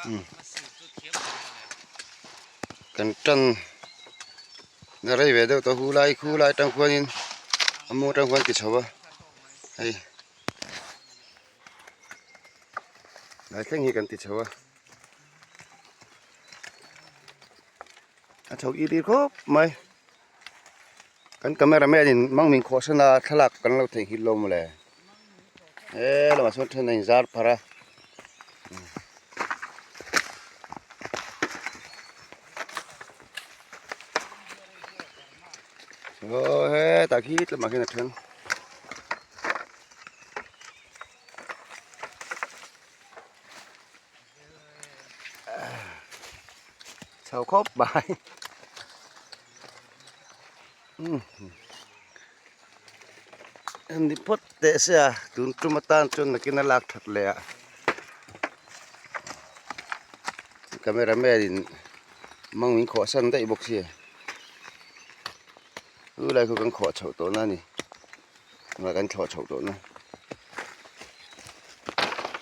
ອືມ ກັນຕັນນະໄລແວເດີ ຕະຫູຫຼາຍ ຄູຫຼາຍ ຕັງຄວນນິນ ອະໂມ ຕັງຄວນຕິດເສົາວະ ໄອ້ ຫຼາຍແຂ່ງຮີກັນຕິດເສົາວະ ອາ ເຊົາອີລີຄົບໄໝ. ກັນກາເມຣາແມນນີ້ມັງມິງໂຄສະນາທະລັກກັນແລ້ວເທງຫີນລົມແຫຼະ ເອີ ລະມາຊົນເທນໃນຊາດພາລາ ໂອ້ຍ ຕາຄີດລະມາຂຶ້ນເທິງ ເຊົາຄົບບາຍ ອືມ ອັນນີ້ພົດເຕະເສຍ ຕຸນຕຸມມາຕານຈົນນະກິນນະລາກທັດແລະ ກາເມຣາແມນນີ້ ມັງມິງເຄາະຊັ້ນໄດ້ບົກເສຍ ເອີ ຫຼາຍຄົນກັນເຄາະເຊົາໂຕນະນີ້ ວ່າກັນເຄາະເຊົາໂຕນະ.